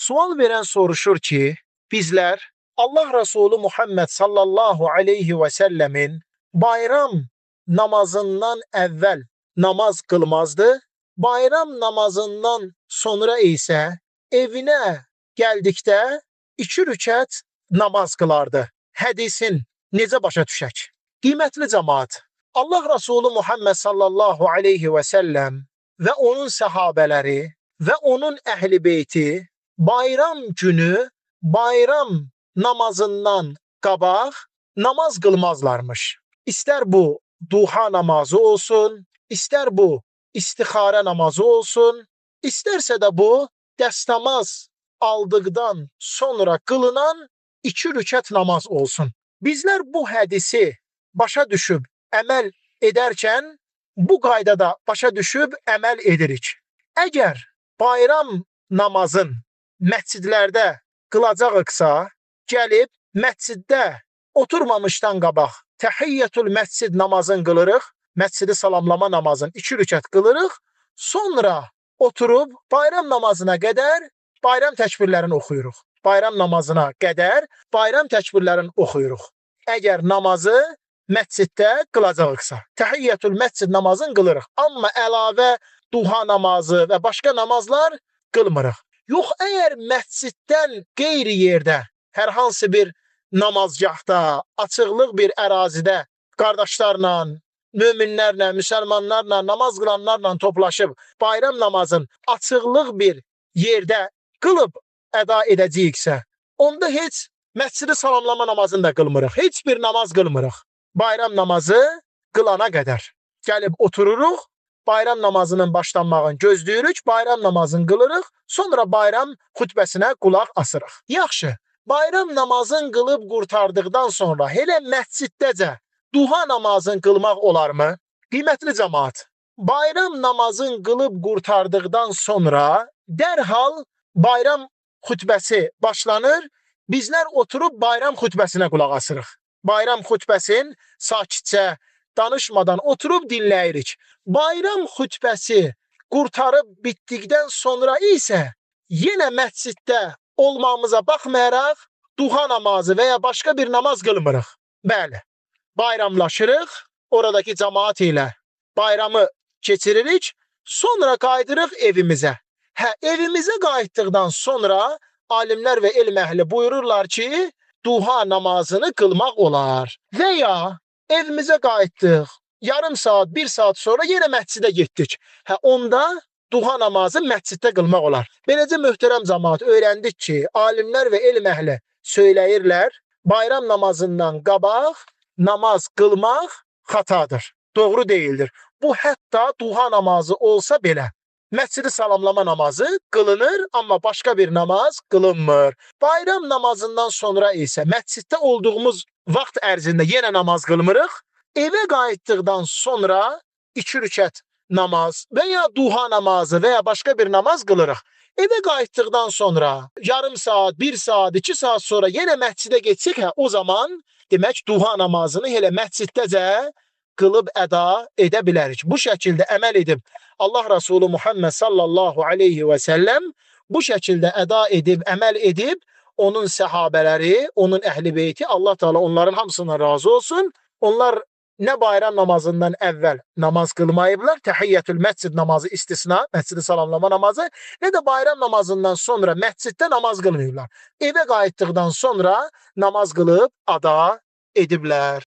Sual verən soruşur ki, bizlər Allah Resulü Muhammed sallallahu aleyhi və səlləmin bayram namazından əvvəl namaz qılmazdı. Bayram namazından sonra isə evinə gəldikdə 2 rükət namaz qılardı. Hədisin necə başa düşək? Qiymətli cəmaat, Allah Resulü Muhammed sallallahu aleyhi və səlləm və onun səhabələri və onun əhli beyti bayram günü bayram namazından qabaq namaz qılmazlarmış. İstər bu duha namazı olsun, istər bu istixarə namazı olsun, istərsə də bu dəstəmaz aldıqdan sonra qılınan 2 rükət namaz olsun. Bizlər bu hədisi başa düşüb əməl edərkən bu qaydada başa düşüb əməl edirik. Əgər bayram namazın məscidlərdə qılacağıqsa, gəlib məsciddə oturmamışdan qabaq təhiyyətül məscid namazını qılırıq, məscidi salamlama namazını 2 rükət qılırıq, sonra oturub bayram namazına qədər bayram təkbirlərini oxuyuruq. Bayram namazına qədər bayram təkbirlərini oxuyuruq. Əgər namazı məsciddə qılacağıqsa, təhiyyətül məscid namazını qılırıq. Amma əlavə duha namazı və başqa namazlar qılmırıq. Yox, əgər məsciddən qeyri yerdə, hər hansı bir namazgahda, açıqlıq bir ərazidə qardaşlarla, möminlərlə, müsəlmanlarla, namaz qılanlarla toplaşıb bayram namazını açıqlıq bir yerdə qılıb əda edəcəyiksə, onda heç məscidi salamlama namazını da qılmırıq. Heç bir namaz qılmırıq. Bayram namazı qılana qədər gəlib otururuq, bayram namazının başlanmağını gözləyirik, bayram namazını qılırıq, sonra bayram xutbəsinə qulaq asırıq. Yaxşı, bayram namazını qılıb qurtardıqdan sonra elə məsciddəcə duha namazını qılmaq olarmı? Qiymətli cəmaat, bayram namazını qılıb qurtardıqdan sonra dərhal bayram xutbəsi başlanır. Bizlər oturub bayram xutbəsinə qulaq asırıq. Bayram xutbəsini sakitcə, danışmadan oturub dinləyirik. Bayram xutbəsi qurtarıb bitdikdən sonra isə yenə məsciddə olmamıza baxmayaraq duha namazı və ya başqa bir namaz qılmırıq. Bəli, bayramlaşırıq, oradakı cəmaat ilə bayramı keçiririk, sonra qayıdırıq evimizə. Hə, evimizə qayıtdıqdan sonra alimlər və elm əhli buyururlar ki, duha namazını qılmaq olar. Və ya evimizə qayıtdıq, yarım saat, bir saat sonra yenə məscidə getdik. Hə, onda duha namazı məsciddə qılmaq olar. Beləcə möhtərəm cəmaat öyrəndik ki, alimlər və elm əhli söyləyirlər, bayram namazından qabaq namaz qılmaq xatadır, doğru deyildir. Bu hətta duha namazı olsa belə. Məscidi salamlama namazı qılınır, amma başqa bir namaz qılınmır. Bayram namazından sonra isə məsciddə olduğumuz vaxt ərzində yenə namaz qılmırıq. Evə qayıtdıqdan sonra 2 rükət namaz və ya duha namazı və ya başqa bir namaz qılırıq. Evə qayıtdıqdan sonra yarım saat, 1 saat, 2 saat sonra yenə məscidə getsək, hə, o zaman demək duha namazını elə məsciddəcə qılıb əda edə bilərik. Bu şəkildə əməl edib Allah Resulü Muhammed sallallahu aleyhi və səlləm bu şəkildə əda edib, əməl edib onun səhabələri, onun əhli beyti, Allah Teala onların hamısından razı olsun. Onlar nə bayram namazından əvvəl namaz qılmayıblar, təhiyyətül məscid namazı istisna, məscidi salamlama namazı, nə də bayram namazından sonra məsciddə namaz qılmayıblar. Evə qayıtdıqdan sonra namaz qılıb ada ediblər.